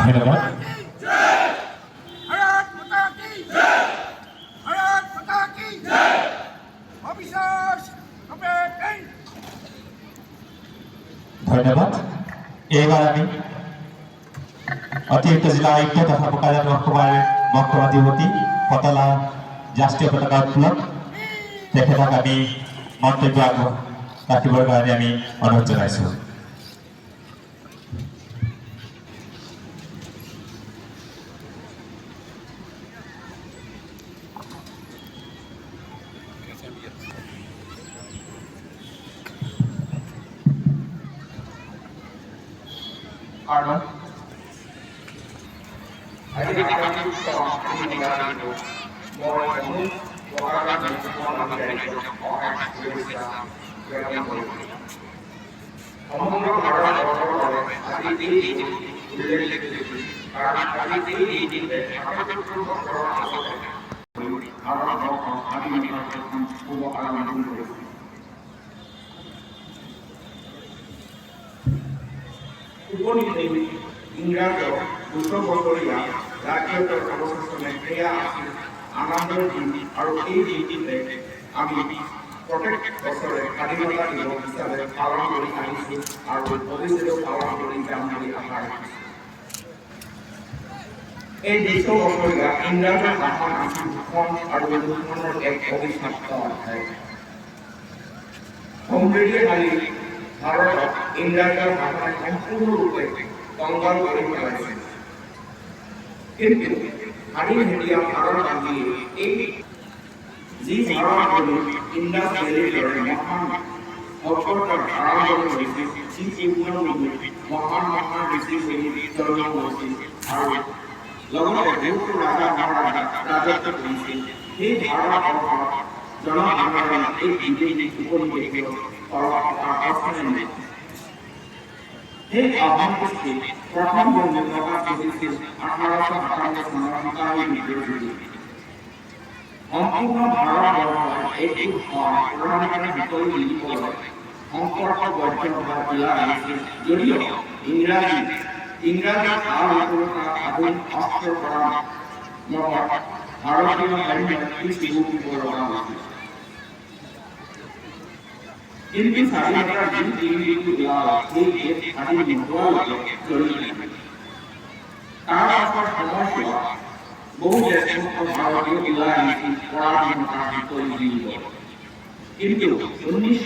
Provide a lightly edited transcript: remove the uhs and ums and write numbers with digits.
ধন্যবাদ। भारत माता की जय! भारत माता की जय! Officers, prepare. ধন্যবাদ। এইবাৰ আমি অতিৰিক্ত জিলা আয়ুক্ত তথা বোকাজান মহকুমাৰ মহকুমাধিপতি পতলা ৰাষ্ট্ৰীয় পতাকা উত্তোলক তেখেতক আমি মন্তব্য আগবঢ় ৰাখিবৰ কাৰণে আমি অনুৰোধ জনাইছোঁ। Pardon. আজি সাতাত্তৰতম মই সমূহ বোকাখাত মহকুমাবাসী ৰাইজক অশেষ শুভেচ্ছা জ্ঞাপন কৰিছোঁ। সমগ্ৰ ভাৰতবৰ্ষৰ বাবে আজি এই দিন উল্লেখযোগ্য, কাৰণ আজি এই দিনটোতে 77 বছৰৰ আগতে ভাৰতবৰ্ষ স্বাধীনতাৰ প্ৰথম শুভ আৰম্ভণি কৰিছিল। উপনিবেশিক ইংৰাজৰ 200 বছৰীয়া ৰাজত্বৰ অৱশেষত সেয়া আছিল আনন্দৰ দিন আৰু এই দিনটোতে আমি প্ৰত্যেক বছৰে স্বাধীনতা দিৱস হিচাপে পালন কৰি আহিছোঁ আৰু ভৱিষ্যতেও পালন কৰি যাম বুলি আশা ৰাখিছোঁ। এই 200 বছৰীয়া ইংৰাজৰ শাসন আছিল শোষণ আৰু লুণ্ঠনৰ এক অভিশপ্ত অধ্যায়। সমৃদ্ধিশালী ভাৰতক ইংৰাজৰ শাসনে সম্পূৰ্ণৰূপে কংগাল কৰি পেলাইছিল। কিন্তু স্বাধীনহেতীয়া ভাৰতবাসীয়ে এই যি ভাৰতভূমিত ইণ্ডাছ ভেলীৰ দৰে মহান সভ্যতাৰ আৰম্ভণি হৈছিল, যি পূণ্যভূমিত মহান মহান ঋষি মুনিৰ জন্ম হৈছিল আৰু লগতে বহুতো ৰাজা মহাৰাজা ৰাজত্ব কৰিছিল, সেই ভাৰতবৰ্ষৰ জনসাধাৰণ এই বিদেশী উপনিবেশৰ তলত থকাৰ অস্থায়ী। সেই আহ্বান প্ৰথম বন্ধু প্ৰকাশ ঘটিছিল 1857 চনৰ চিপাহী বিদ্ৰোহ যুগত। সম্পূৰ্ণ ভাৰতবৰ্ষৰ একগোট হোৱাৰ পৰাধীনতাৰ সকলো মিলিবলৈ সংকল্পবদ্ধ হৈ ওলাই আহিছিল যদিও ইংৰাজৰ আল আধুনিক অস্ত্ৰৰ পৰামৰ্শত ভাৰতীয় সৈন্যই পিছ হুহুকিব লগা হৈছিল। কিন্তু স্বাধীনতাৰ যি কিৰিলিটো ওলাল, সেই দেশ স্বাধীন নোহোৱালৈকে চলি থাকিল। তাৰ পাছৰ সময়ছোৱাত বহু দেশভক্ত ভাৰতীয় ওলাই আহিছিল পৰাধীনতাৰ শিকলি দিবলৈ। কিন্তু 19